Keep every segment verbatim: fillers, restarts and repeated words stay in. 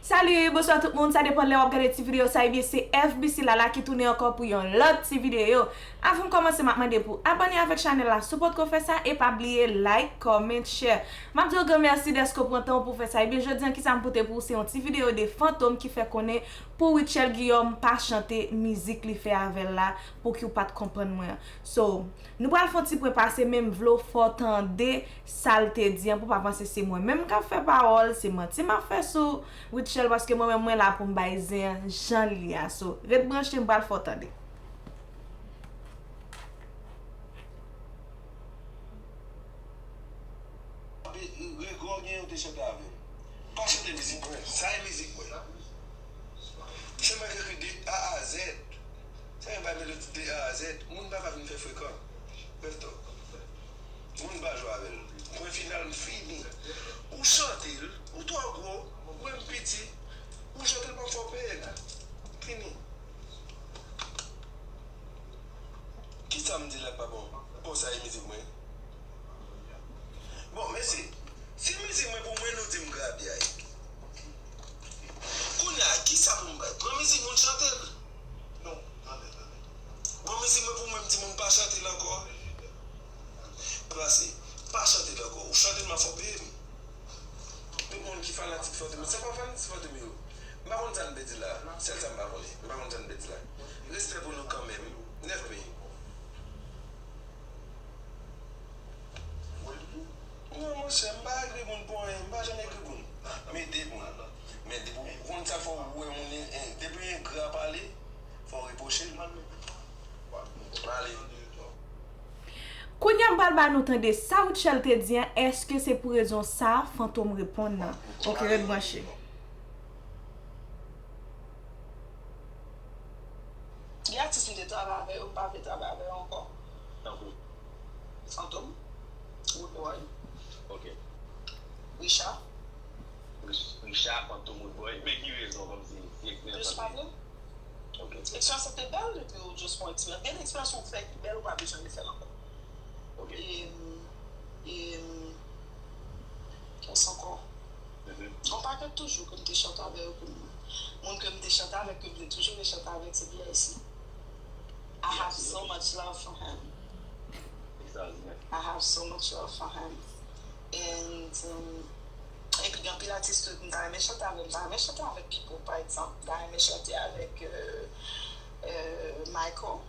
Salut, bonswa tout moun, sa depann lè w ap gade ti videyo sa, ebyen se F B C Lala ki tounen ankò pou yon lòt ti videyo. Avan m kòmanse, m ap mande pou abòne avèk chanèl la si w potko fè sa, e pa bliye like, comment, share. M ap di w gran mèsi dèske w pran tan w pou w fè sa. Ebyen jodi a kisa m pote pou ou, se yon ti videyo de Fantom ki fè konnen pou Rutshelle Guillaume pa chante mizik li fè avè l la, pouki w pa t konprann mwen an. So, nou pral fè yon ti pwen pase, men m vle w fè w tande sa l te di an, pou w pa panse se mwen menm k ap fè pawòl, se manti m ap fè sou Rutshelle, paske mwen menm mwen la pou m bay zen an jan l ye a. So, ret branche, m pral fè w tande. Gregor gen yon te chante avè m. Pa chante mizik mwen. Sa e mizik mwen. Se mwen ki ekri de A a Z. Sa gen bay melodi de A a Z. Moun pa ka vin fè frekan. Bref talk. Moun pa jwe avè l. Pwen final, m fini. Ou chante l, ou twò gwo, mwen m piti. Ou chante l, m ap fè w peye l. Fini. Kisa m di la k pa bon? Bon, sa e mizik mwen. Bon, mesye, si mizik mwen pou mwen, nou di m grabya. Kounye a, kisa pou m bay? Pran mizik moun chante l. Non, tande, tande. Bon, mizik mwen pou mwen, m di moun pa chante l ankò. Pase, pa chante l ankò. Ou chante l, m ap fè w peye m. Tout moun ki fanatik Fantom, sa pa fanatik Fantom yo. M pa konn sa n pe di la. Sèl sa m pa konnen. M pa konn sa n pe di la. Respè pou nou kanmenm. Nèf peyi. Non, monchè, m pa ekri moun pou anyen. M pa janm ekri moun. M ede moun. Men depi w konn sa, fò w wè moun, depi yon engra pale, fò w repwoche l. Ale. Kounye a m pral ba nou tande sa Rutshelle te di an, èske se pou rezon sa Fantom reponn nan? Ok, ret branche. Gen atis m te travay avè yo, m pa vle travay avè yo ankò. Tankou? Fantom, Roodboy. Ok. Richard. Richard, Fantom, Roodboy. Men ki rezon kòmsi? Jis pa vle. Ok. Eksperyans lan te bèl epi ou just pran eksperyans. Gen eksperyans ou fè ki bèl, ou pa bezwen refè l ankò. Ok. E, e, kiyès ankò? Yon pakèt toujou ke m te chante avè yo, ke m, moun ke m te chante avèk, ke m vle toujou rechante avèk, se B I C. I have so much love for him. I have so much love for him. And, um, epi gen anpil atis tou m ta renmen chante avèk, m ta renmen chante avèk Pipo, pa egzanp, m ta renmen chante avèk, euh, euh, Michael.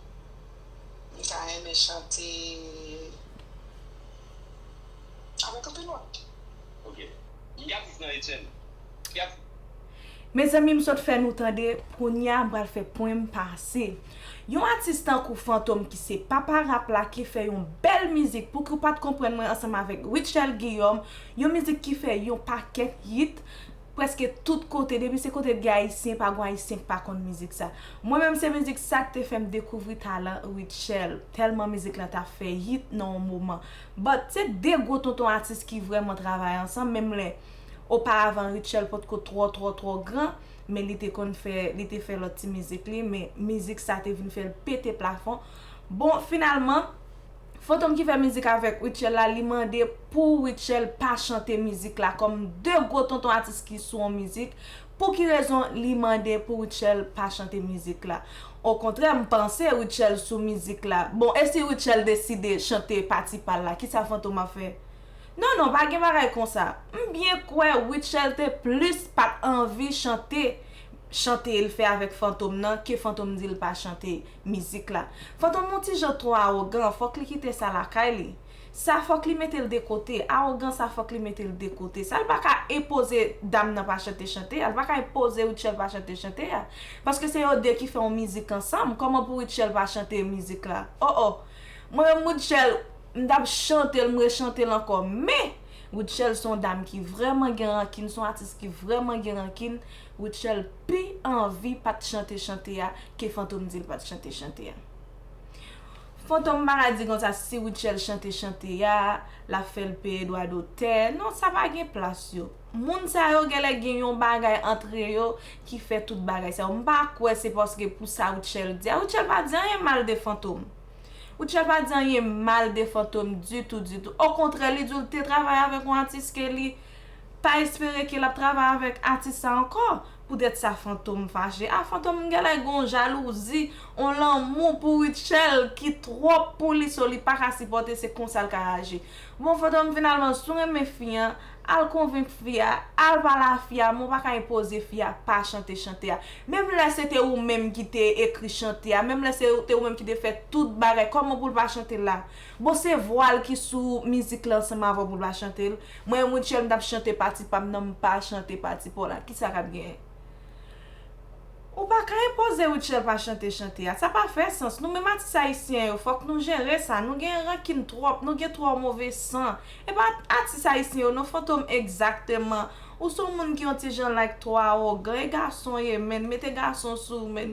M ta renmen chante avèk anpil lòt. Ok. Ki atis nan Etienne? Ki atis? Mezanmi, m sot fè nou tande, kounye a m pral fè pwen m pase. Yon atis tankou Fantom ki se papa rap la, ki fè yon bèl mizik, pouki w pa t konprann mwen, ansanm avèk Rutshelle Guillaume, yon mizik ki fè yon pakèt hit, prèske tout kote, depi se kote t gen ayisyen, pa gon ayisyen k pa konn mizik sa. Mwen menm se mizik sa k te fè m dekouvri talan Rutshelle, tèlman mizik lan t ap fè hit nan yon moman. But se de gwo tonton atis ki vrèman travay ansanm, menm lè oparavan Rutshelle potko twò twò twò gran, men li te konn fè, li te fè lòt ti mizik li, men mizik sa te vin fè l pete plafon. Bon, finalman, Fantom ki fè mizik avèk Rutshelle la, li mande pou Rutshelle pa chante mizik la. Kòm de gwo tonton atis ki sou yon mizik, pou ki rezon li mande pou Rutshelle pa chante mizik la? Okontrè, m panse Rutshelle sou mizik la. Bon, e si Rutshelle deside chante pati pa l la, kisa Fantom ap fè? Non, non, pa gen bagay konsa. M byen kwè Rutshelle te plis pa t anvi chante chante l fè avèk Fantom nan ke Fantom di l pa chante mizik la. Fantom yon ti jan twò awogan, fòk li kite sa lakay li. Sa fòk li mete l de kote, awogan sa fòk li mete l de kote. Sa l pa ka enpoze dam nan pa chante chante a, l pa ka enpoze Rutshelle pa chante chante a. Paske se yo de ki fè yon mizik ansanm, kòman pou Rutshelle pa chante mizik la? Oh oh. Mwen menm Rutshelle, m t ap chante l, m rechante l ankò. Men, Rutshelle se yon dam ki vrèman gen rankin, se yon atis ki vrèman gen rankin. Rutshelle pi anvi pa t chante chante a ke Fantom di l pa t chante chante a. Fantom pa ka di konsa si Rutshelle chante chante a, l ap fè l peye dwa dotè. Non, sa pa gen plas yo. Moun sa yo genlè gen yon bagay antre yo ki fè tout bagay sa yo. M pa kwè se paske pou sa Rutshelle di a. Rutshelle pa di anyen mal de Fantom. Rutshelle pa di anyen mal de Fantom ditou, ditou. Okontrè, li di w l te travay avèk yon atis ke li pa espere ke l ap travay avèk atis sa ankò. Poutèt sa Fantom fache. A Fantom genlè gen yon jalouzi, yon lanmou pou Rutshelle ki twòp pou li, so li pa ka sipòte, se konsa l ka aji. Bon, Fantom, finalman, si w renmen fi an, al konvenk fi a, al pale a fi a, men w pa ka enpoze fi a pa chante chante a. Menm lè se te ou menm ki te ekri chante a, menm lè se te ou menm ki te fè tout bagay, kòman pou l pa chante l la? Bon, se vwa l ki sou mizik la ansanm avè w pou l pa chante l. Mwen menm Rutshelle, m t ap chante pati pa m nan, m pa chante pati pa w la. Kisa k ap genyen? Ou pa ka enpoze Rutshelle pa chante chante a. Sa pa fè sans. Nou menm atis ayisyen yo, fòk nou jere sa. Nou gen rankin twòp, nou gen twò move san. E pa atis ayisyen yo, non, Fantom egzakteman. Ou se yon moun ki yon ti jan like twò awogan. E gason w ye, menn. Mete gason sou ou, menn.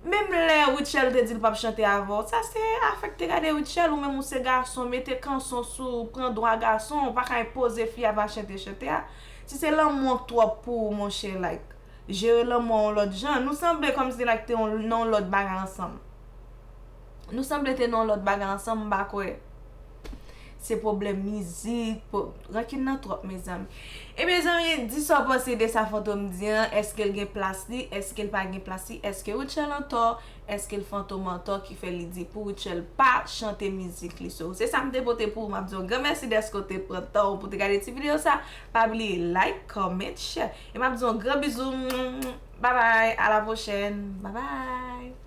Menm lè Rutshelle te di l p ap chante avè w, sa se afè k te gade Rutshelle, ou menm ou se gason, mete kanson sou ou, pran dwa gason, ou pa ka enpoze fi a pa chante chante a. Si se lanmou an k twòp pou ou, monchè, like, jere lanmou an yon lòt jan. Nou sanble kòmsi like te yon, nan yon lòt bagay ansanm. Nou sanble te nan yon lòt bagay ansanm, m pa kwè. Se pwoblèm mizik, po-, rankin nan twòp, mezanmi. E mezanmi, di sa w panse de sa Fantom di an, èske l gen plas li, èske l pa gen plas li, èske Rutshelle antò, èske l Fantom antò ki fè li di pou Rutshelle pa chante mizik li? So, se sa m te pote pou ou, m ap di w granmèsi dèske w te pran tan w pou te gade ti videyo sa. Pa bliye like, comment, share. E m ap di w gran bizou, bye bye, à la prochaine, bye bye.